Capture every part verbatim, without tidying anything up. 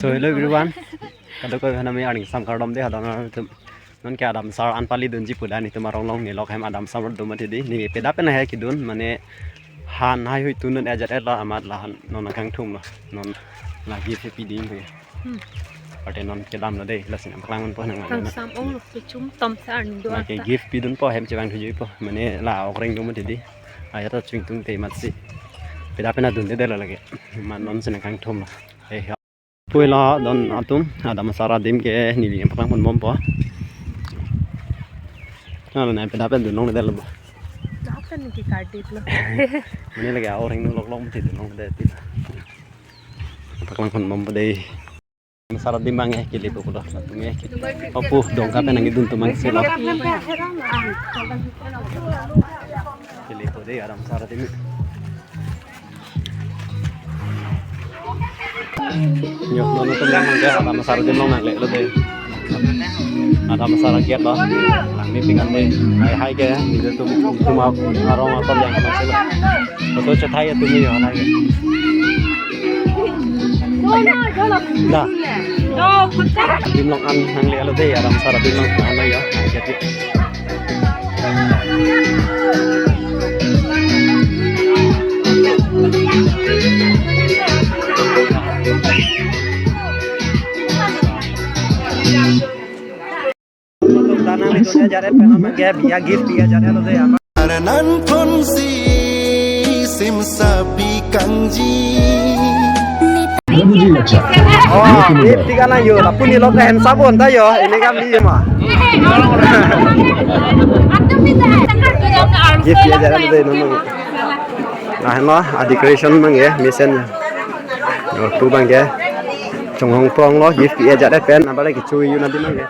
So hello everyone. Kadokave aphan nami arni sam kardom dei, hadak nangtum. Non ke Adam Sar an pali dunji pu da, netum arong along nelok hem Adam Sar dum mati dei. Ne peda pen hai kedun, mane han hai hui tu non ajat et lo amat lahan non kangthum lo. Non lagi happy ding pu. Hmm. Arte non kedam lo dei, lasi nangpaklang ponpo nang. Kang sam ong lo, kechum tom sa arni do. Lake ata gift pidunpo, hem chevang thujuipo. Mane la okreng dum mati dei. Ajat ta chingtung te matsi. Peda pen adun dei lo lake. Man non si nangkangthum lo. Hey, puila don atum, Adam Sar adim ke neli nangpaklang ponbompo. Nalo nai peda pen dunlongledetlo bo. Dapen ke kardit lo. Mane lake a-oreng loklok mati dunlongledet. Paklang ponbompo dei. Adam Sar adim abang eh kelepo pulo. Atum eh. Opu dongka pen nangkedun atum abangsi lo. Kelepo dei Adam Sar adim. Yo, non atum abang ke Adam Sar adim along nanglelo dei. Adam Sar gate lo. Langmepik an dei. Hai hai ke, netum, netum arong akor yang kena selo. Foto chethai atum yo, hai ke. Dah. Adim along an nanglelo dei, Adam Sar adim along an yo. Jadi. Tanang ni tu dia jaret pen abang ke biya gift biya jaret lo dei ya. Anan thon si simsa pi kangji. Oh, ini tiga na yo, lapu ni lo ke hem sabun ta yo, ini kan di ma. Gift biya jaret lo dei nunu. Nah, no, a decoration abang ya, mesen. Yo, tu abang ya. Chonghong prong lo, gift biya jaret pen, abang lake kecho yu na di abang ya.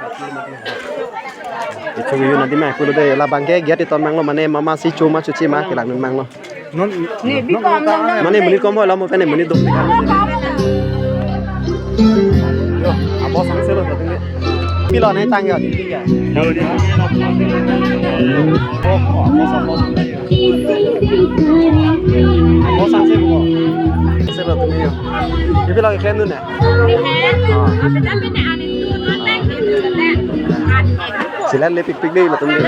Kecho yu na di abang, pulo dei, labang ke, giat iton abang lo, mane mama si choma chuchi ma, kelang abang lo. Non, non, non, mane monit kom lo, mo pen monit dong. Yo, abo sang selo, tinggi. Pilo nai tang yo, tinggi ya. Yo, di. Oh, oh, abo sang, abo sang. Abo sang selo. Selo, tinggi yo. Ipi lagi keren tuh, nih? Silan le pikpik dei, latum dei.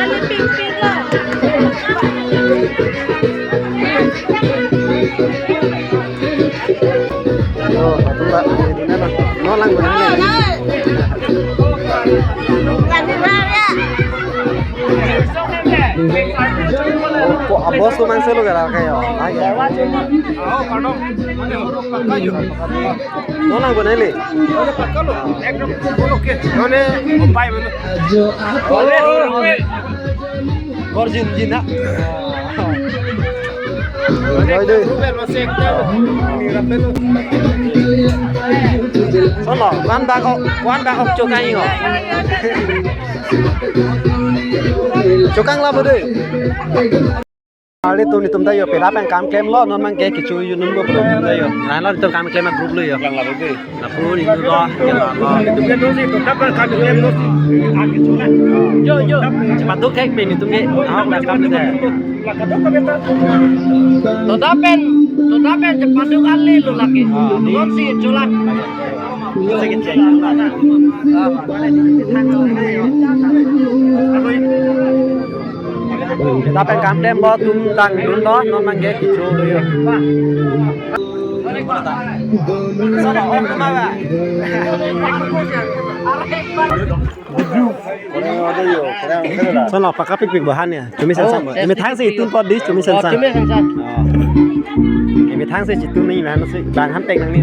Yo, latum ba, ini na, no lang ba, ini. Oh, kok abos tu main selo gara kayo. Lagi. Oh, pardon. No lang ba neli. None upai mana? Gorjin jina. Oi, dei. Solo, wan bak ok, wan bak ok chokang ingo. Chokang la bo dei. Kali tu netum ta yo, peda pen kam klemlo, non abang ke kecho yu nunu bo netum ta yo. Lahenlo netum kam klem a group lo yo. Lang lapu dei. Lapu ni tu lo, ya lo. Yo, yo. Cepat tu kek pe netum ke. Ahok dak kam dei. Toda pen, toda pen cepat tu kali lo lagi. Ah, di. Non si chola. Kita pen kam klemlo, tum tang dun lo, non abang ke kecho lo yo. Solo pakapikpik bahan ya. Chumi san san. Oh, yes. Imi thang si itum po dei, chumi san san. Oh, chumi san san. Oh. Imi thang si itum ni, nang si bang han tek nang ni.